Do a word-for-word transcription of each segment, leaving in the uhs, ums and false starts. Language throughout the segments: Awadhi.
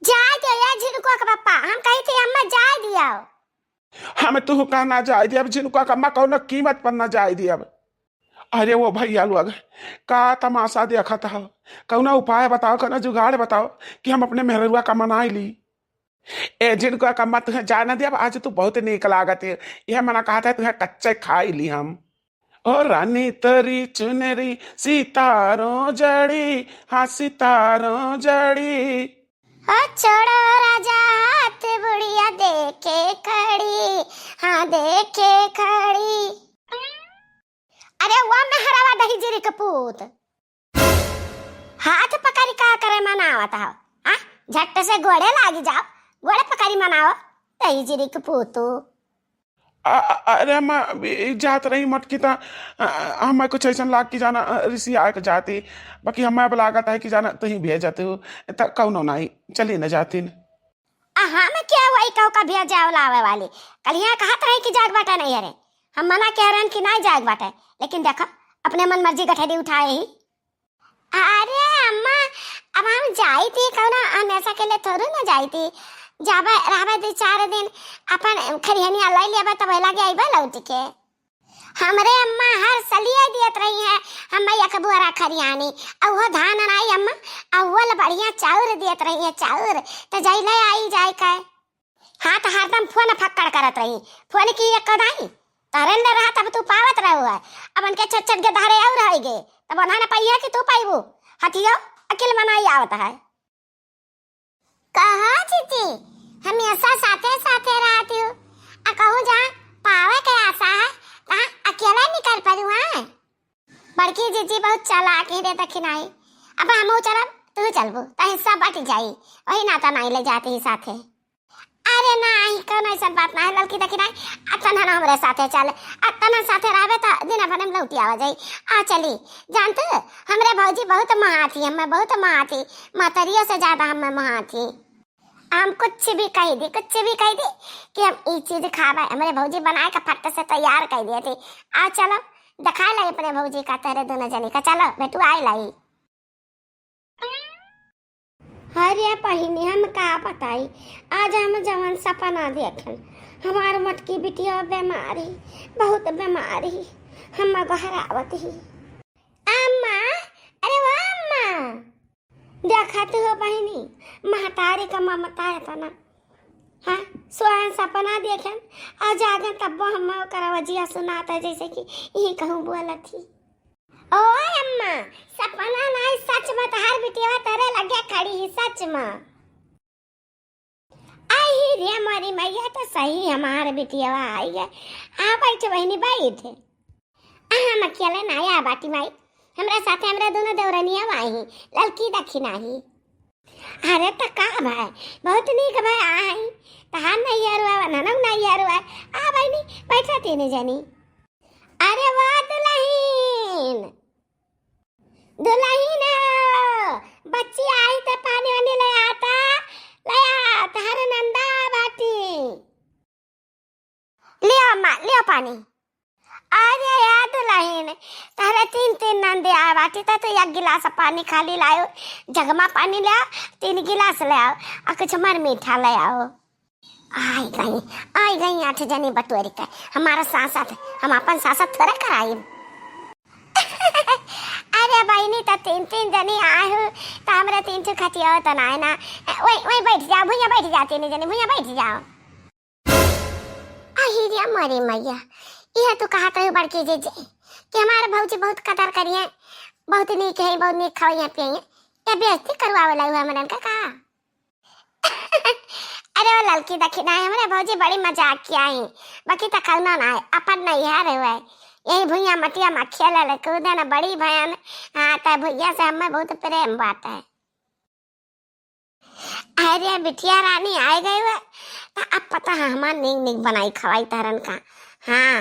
जाए दियो या झिनकुआ के पप्पा, हम कही थी अम्मा जाए दियो। हम तुहका ना जाए दियब, झिनकुआ के अम्मा कौनो कीमत पर ना जाए दियब। अरे वो भैया लोग, का तमाशा देखत हो? कौनो उपाय बताओ, कौनो जुगाड़ बताओ कि हम अपने मेहररुआ का मनाई ली। ए झिनकुआ के अम्मा, तुहे जाए ना दियब, आज तू बहुत नीक लागत है। यह मना कहत है, तुहे कच्चे खाई ली हम। ओ रानी तोरी चुनरी सितारों जड़ी, हाँ सितारों जड़ी। ओ छोड़ो राजा हाथ बुढ़िया देखे खड़ी, हाँ देखे खड़ी। अरे वो मेहरवा दही जिरी के पूत, हाथ पकड़ी का करे मनावत हो? हाँ, झट से गोड़े लागी जाओ, गोड़े पकड़ी मनाओ, दही जिरी के पूतू। अ-, अ-, अरे अम्मा, अभी जात रही मटकी ता, अ, हमें कुछ ऐसन लाग कि जाना, अ, रिसिया के जाती, बाकी हमें अब लागत है कि जाना तुही भेजत हो, त कौनो नहीं, चली न जाती न। आ, हम क्या वही कहू का भेज जाओ लावे वाली, कल यहाँ कहत रही कि जाग बाटे नहीं है रे, हम मना कह रहे हैं कि नहीं जाग बाटे, लेकिन देखो अपने मन मर्जी गठरी उठाए ही। अरे अम्मा, अब हम जाई थी, कौनो हमेशा के लिए थोड़ू ना जाई थी। जाबे, रहबे दो चार दिन, अपन खरिहनिया लै लेबे, तब लगे अइबे लौट के। हमरे अम्मा हर सलिए दियत रही है, हम एक बुअरा खरिहानी, अउहो धान नाई अम्मा, अउहो ल बढ़िया चाउर दियत रही है, चाउर, त जइले आई जाए के। हाँ, त हरदम फोन फक्कड़ करत रही। फोन की एक कदाई? तहरे ले रहा तब तू पावत रहो है। अब उनके छट छट के धारे और रह गए। तब उन्हें न पाइए कि तू पाइबू। हटियो, अकिल मनाई आवत है। कहो जीजी, हमेशा साथे साथे रहती हूँ। आ कहूँ जहाँ पावे के आशा है, तहाँ अकेले निकल पड़ू है। बड़की जीजी बहुत चालाक ही रे दखिनाई। अब हमहू चलब, तू चलबू, त हिस्सा बट जाई, वही नाता नाई ले जाती ही साथे। अरे नाही, कौनो ऐसन बात ना है ललकी दखिनाई। आ तनहन हमरे साथे चल, आ तनहन साथे रहबे त दिन भर में लौटी आवा जाई। आ चली, जानते, हमरे भौजी बहुत महाती, हमें बहुत महाती, महतरियों से ज्यादा हमें महाती। हम कुछ भी कही दी, कुछ भी कही दी कि हम ई चीज खाबे, हमरे भौजी बनाए के फट से तैयार कर दिए थी। आ चलो, दिखाए लाई अपने भौजी का, तेरे दोनों जनी का, चलो बेटू आए लाई। अरे बहिनी, हम का बताई, आज हम जवन सपना देखन, हमार मोटकी बिटिया बीमारी, बहुत बीमारी, हम गोहरावत ही। अम्मा, अरे वो अम्मा, देखत हो बहिनी, महतारी का ममता एतना। हाँ, सोहन सपना देखेन, आ जागेन तब्बो हम ओकरा वजिया सुनात है, जैसे कि यही कहूँ बोलत ही। ओ अम्मा, सपना नाई, सच में तहार बिटिया तोरे लगे खड़ी ही, सच में। आई रे मोरी मैया, तो सही हमार बिटिया आई है। आ बैठ बहिनी, बैठ। आ, हम अकेले ना आया बाटी माई, हमरा साथे हमरा दोनों देवरनिया आई, ललकी दखिनाई। अरे त का भाई, बहुत नीक भाई आई, तहार नैहर हुआ, ननद नैहर हुआ। आ बहिनी, बैठा तीन जनी। अरे वाह दुलहिन, दुलहिन हो, बच्ची आई त पानी वानी ले आता, ले आ, तहार नंदा बाटी। लियो अम्मा, लियो पानी। अरे या दुलहिन, तहरे तीन तीन नंदे आए बाटी, त तू एक गिलास पानी खाली लायो, जगमा पानी ले आओ, तीन गिलास ले आओ, आ कुछ मर मीठा ले आओ। आई गई, आई गई आठ जनी बटोरी के, हमारा सासत, हम अपन सासत थोड़े कराई। अरे बहिनी, त तीन तीन जनी आए हो, त हमरे तीन ठो खटिया त नाय ना, वही, वही बैठ जाओ, भुइया बैठ जाओ, तीन जनी भुइया बैठ जाओ। अहिरिया मरे मैया, यह तो कहा तो बड़की जीजी कि हमारे भौजी बहुत कदर करिए, बहुत नीक है, बहुत नीक खवाइए पिए, ये बेइज्जती करवावे लाई हुआ हमरन का का? अरे वो ललकी दखिनाई, हमरे भौजी बड़ी मजाक किया ही, बाकी त कौनो ना है, अपन नैहर हुआ है, यही भुइया मटिया में खेले ले कूदे न बड़ी भयन। हाँ, त भैया से हमें बहुत प्रेम बात है। अरे बिटिया रानी आए गए हुए, त अब पता है हमार नीक नीक बनाई खवाई तहरन का। हाँ,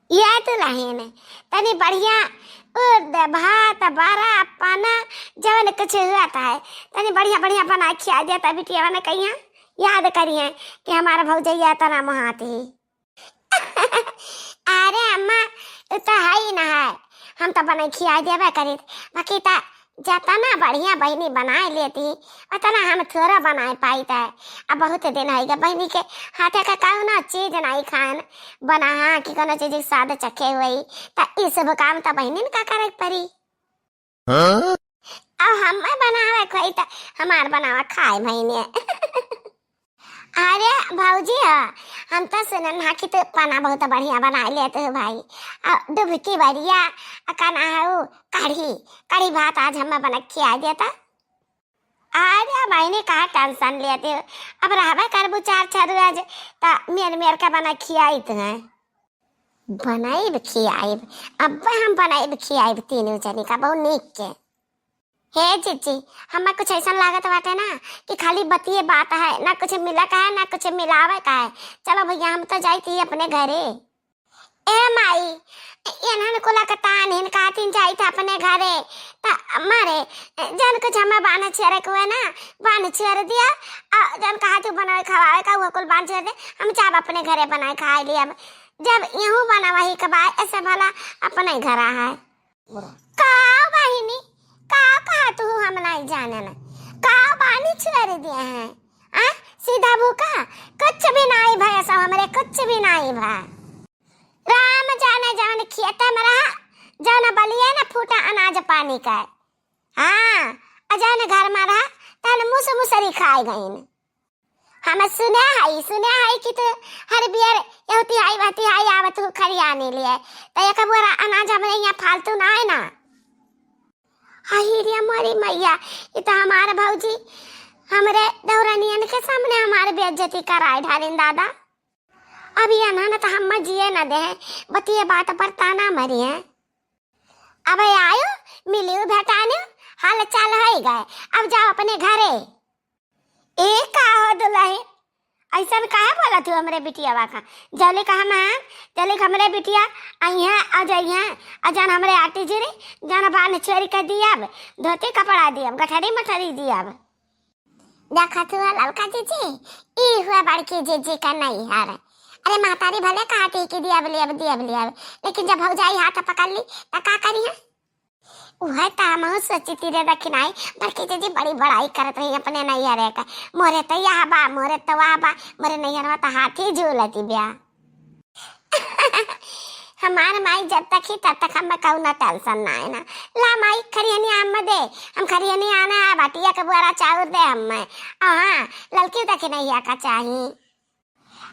ये दुलहिन, तनी बढ़िया उर्द, भात, बरा, पाना, जवन कुछ हुआ था है, तनी बढ़िया बढ़िया बनाई खिया दिया, तब बिटिया ने कहिया याद करिए कि हमारा भौजैया तना महाती। अरे अम्मा, उ तो है ही ना है, हम तो बनाई खिया देबे करी, बाकी त जतना बढ़िया बहिनी बनाए लेती, उतना हम थोड़ा बनाए पाइत है। अब बहुत दिन होइ गए बहिनी के हाथे का कौनो चीज नाहीं खाएन बना, हाँ, कि कौनो चीज के स्वाद चखे हुई, त ई सब काम त बहिनिन का करे के परी। हाँ? अब हमें बनावे के होई त हमार बनावा खाए बहिनी। अरे भौजी ह, हम त सुनन हा कि तू पना बहुत बढ़िया बनाए लेत हो भाई। आ डुबकी बरिया, आ का ना हउ, कढ़ी, कढ़ी भात आज हमें बना के खिया देता। अरे बहिनी, का tension लेत हो, अब रहबे करबू चार चार रोज, त मेर मेर के बना खियाइत है। बनाइब खियाइब, अब्बे हम बनाइब खियाइब तीनों जनी का बहुत नीक के। हे जीजी, हमें कुछ ऐसन लागत बाटे ना कि खाली बतिये बात है, ना कुछ मिले का है, ना कुछ मिलावे का है। चलो भैया, हम तो जाइत ही अपने घरे। ए माई, इन्हन कुला के तान हिन कहतिन जाइत अपने घरे, त मारे, जन कुछ हमें बान्ह छेड़े के हुए ना, बान्ह छेड़ दिया, आ जन कहा तू बनावे खवावे का, वो कुल बान्ह छेड़ दे, हम जाब अपने घरे बनाए खाए लिया। जब इहूँ बनावही के बा, ऐसे भला अपने घरा है। का बहिनी, का कहा तू, हम नाहीं जाने ना। का बान्ह छेड़ दिए हैं? आ? सीधा भूखा? कुछ भी नाहीं भा, सब हमरे कुछ भी नाहीं भा। राम जाने जवन खेते में रहा, जवन बलिए न फूटा अनाज पानी का। हाँ, आ जवन घर में रहा, तवन मुस मुसरी खाए गईन। हम सुने हई, सुने हई कि तू हर बियर यहू तिहाई, वह तिहाई आवत हूँ खरियाने लिए। त एक बोरा अनाज हमरे यहाँ फालतू ना है ना। हाय रे मोरी मैया, ई त हमार भौजी हमरे दौरनियन के सामने हमार बेइज्जती कराए ढालिन दादा। अब ये ना, ना त हम जिए ना दे, बतिये बात पर ताना मरी है। अब आयो, मिलियो भेटानियो, हाल चाल है गए, अब जाओ अपने घरे। ए का हो दुलहिन, ऐसन काहे बोलत हो हमरे बिटियावा का? जौले का हम हैं, जौले का हमरे बिटिया आई हैं, आ जाई हैं, आ जान हमरे आटी जिरी, जान बान छोरी के दियब, धोती कपड़ा दियब, गठरी मठरी दियब। देखत हुआ ललका जीजी, ई हुआ बड़की जीजी का नैहर। अरे महतारी भले कहती कि दियब लियब, दियब लियब, लेकिन जब भौजाई हाथ पकड़ ली, त का करी है? उहे त हमहू सोचित ही रे दखिनाई, बड़की जीजी बड़ी बड़ाई करत रही अपने नैहरे का। मोरे त यह बा, मोरे त वह बा, मोरे नैहरवा त हाथी झूलती ब्या। हमार माई जब तक ही तब तक हमें कौनो tension ना है ना। ला माई खरिहनी आम दे, हम खरिहनी आना है, बाटिया के बोरा चाउर दे हमें। आ हाँ, ललकी दखिनैया का चाही।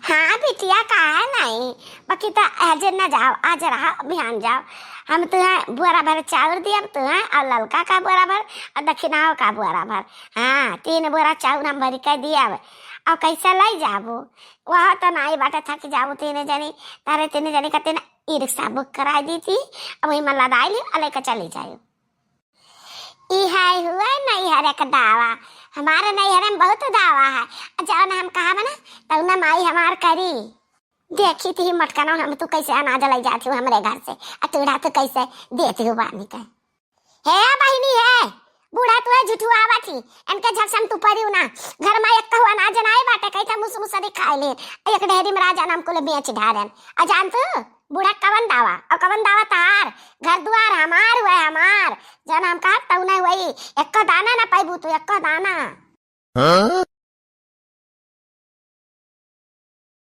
हाँ बिटिया, काहे नाहीं, बाकी त आज न जाओ, आज रहा, बिहान जाओ। हम तुहें बोरा भर चाउर दियब, तुहें और ललका का बोरा भर और दखिनाओ का बोरा भर। हाँ, तीन बोरा चाउर हम भर के दियब। और कैसे लई जाबू? वह त नाई बाटे, थक जाबू तीन जनी, तारे तीन जनी का तीन ई रिक्शा book कराई दी थी, अब वही में लदाई ली, और लेके चली जाई। ई है हुए नैहर एक दावा, हमारे नैहर में बहुत दावा है। जौन हम कहब ना, तौन माई हमार करी। देखी थी मटकना, हम तू कैसे अनाज लई जाती हूँ हमरे घर से, आ टूढ़ा तू कैसे देती हूँ बानी के। हे बहिनी हे, बूढ़ा तू है झुठुआवा थी, इनके झट से हम तू परियो ना। घर में एक कहू अनाज नाई बाटे, कही था मुस मुसरी खाए ले, एक ढेरी में राजा नाम कुल बेच ढारन। आ जान तू, बूढ़ा कवन दावा, और कवन दावा तार, घर दुआर हमार हुए हमार, जौन हम कहब तौने हुई, एको दाना ना पैबू तू, एको दाना। हाँ?